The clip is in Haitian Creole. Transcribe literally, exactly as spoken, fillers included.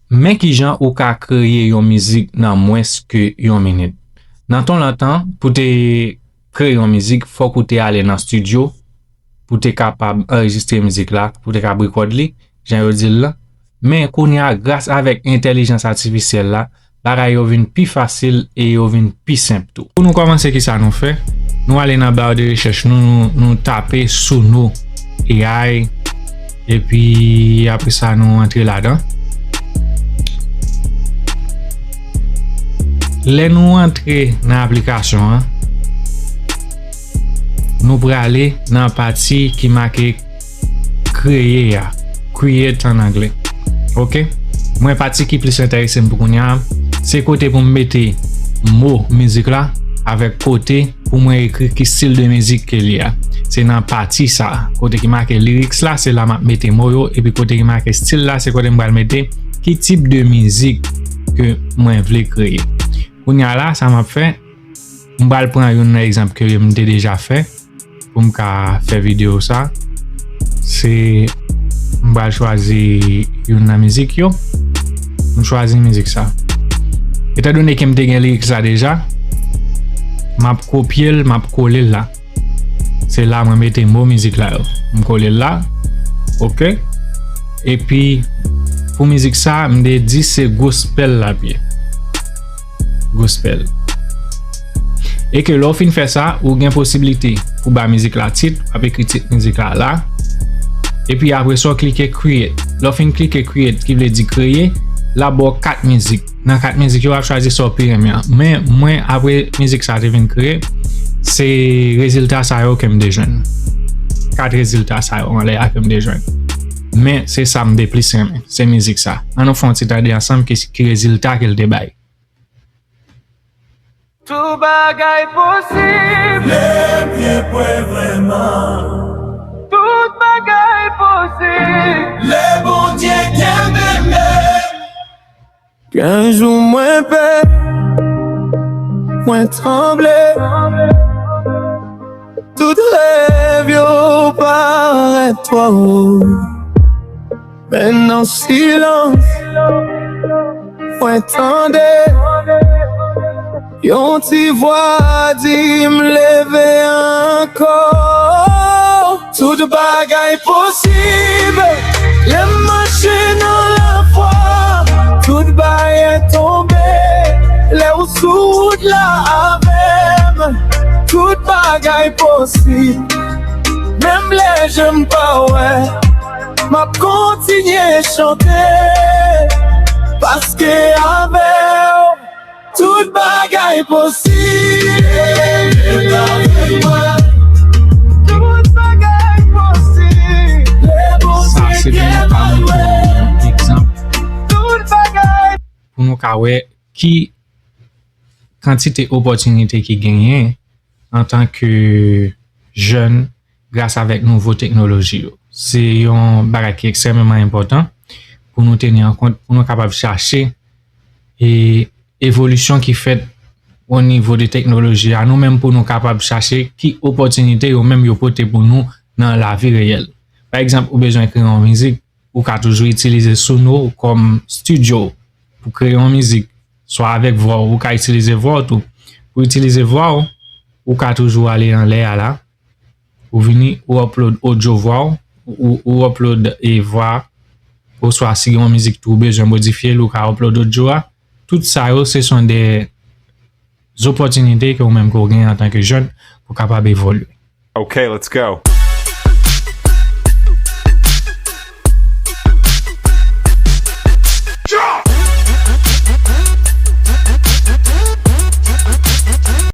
Men kijan ou ka kreye yon mizik nan mwens ke yon minit. Nan tan lontan, pou te kreye yon mizik, fòk ou te ale nan estidyo, pou te kapab anrejistre mizik la, pou te kapab rekòd li, jan yo di l lan. Men kounye a, gras avèk entèlijans atifisyèl la, bagay yo vin pi fasil e yo vin pi senp tou. Pou nou kòmanse, kisa nou fè? Nou ale nan bar de rechèch nou, nou, nou tape Suno A I, epi apre sa, nou antre ladan. Lè nou antre nan aplikasyon an, nou prale nan pati ki make kreye a, create an anglè. Oke? Mwen, pati ki plis enterese m pou kounye a, se kote pou m mete mo mizik la avèk kote pou mwen ekri ki stil de mizik ke li a. Se nan pati sa a, kote ki make lyrics la, se la m ap mete mo yo, epi kote ki make stil la, se kote m pral mete ki tip de mizik ke mwen vle kreye. Kounye a la, sa m ap fè, m pral pran youn nan egzanp ke m te deja fè pou m ka fè videyo sa. Se, m pral chwazi youn nan mizik yo. M chwazi mizik sa. Etandone ke m te gen lyrics la deja, m ap kopye l, m ap kole l la. Se la mwen mete mo mizik la yo. M kole l la. Oke. Epi, pou mizik sa, m te di se gospel l ap ye. Gospel. E ke lè w fin fè sa, ou gen posiblite pou ba mizik la tit, w ap ekri tit mizik la la. Epi apre sa, w klike create. Lè w fin klike create, ki vle di kreye, l ap ba w kat mizik. Nan kat mizik yo, w ap chwazi sa w pi renmen an. Men mwen, apre mizik sa te vin kreye, se rezilta sa yo ke m te jwenn. Kat rezilta sa yo anlè a ke m te jwenn. Men se sa m te plis renmen, se mizik sa. Ann nou fè yon ti tande ansanm ki, ki rezilta ke l te bay. Tout bagay posib. Lè m byen kwè vrèman. Tout bagay posib. Lè Bondye kenbe men m. Gen jou mwen pè, mwen tranble. Tout rèv yo parèt twò wo. Men nan silans, mwen tande yon ti vwa di m leve ankò. Tout bagay posib lè m mache nan lafwa. Tout bayè tonbe lè w sou wout la avè m. Tout bagay posib menm lè je m pa wè. M ap kontinye chante paske avè w tout bagay posib. Tout bagay posib. Sa se pou nou ka montre yon egzanp. Tout bagay. Pou nou ka wè ki kantite opòtinite ki genyen antanke jèn gras avèk nouvo teknoloji yo. Se yon bagay ki ekstrèmeman enpòtan pou nou teni an kont, pou nou kapab chache e evolisyon ki fèt o nivo de teknoloji a, nou menm pou nou kapab chache ki opòtinite yo menm yo pote pou nou nan lavi reyèl. Pa egzanp, ou bezwen kreye yon mizik, ou ka toujou itilize Suno kòm estidyo pou kreye yon mizik, swa avèk vwa w, ou ka itilize vwa w tou. Pou itilize vwa w, ou ka toujou ale anlè a la, ou vini, ou upload odyo vwa w, ou, ou upload e vwa, oswa si gen yon mizik tou ou bezwen modifye l, ou ka upload odyo a. Tout sa yo, se son de zopòtinite ke ou menm ke w gen antanke jèn pou kapab evolye. Okay, let's go.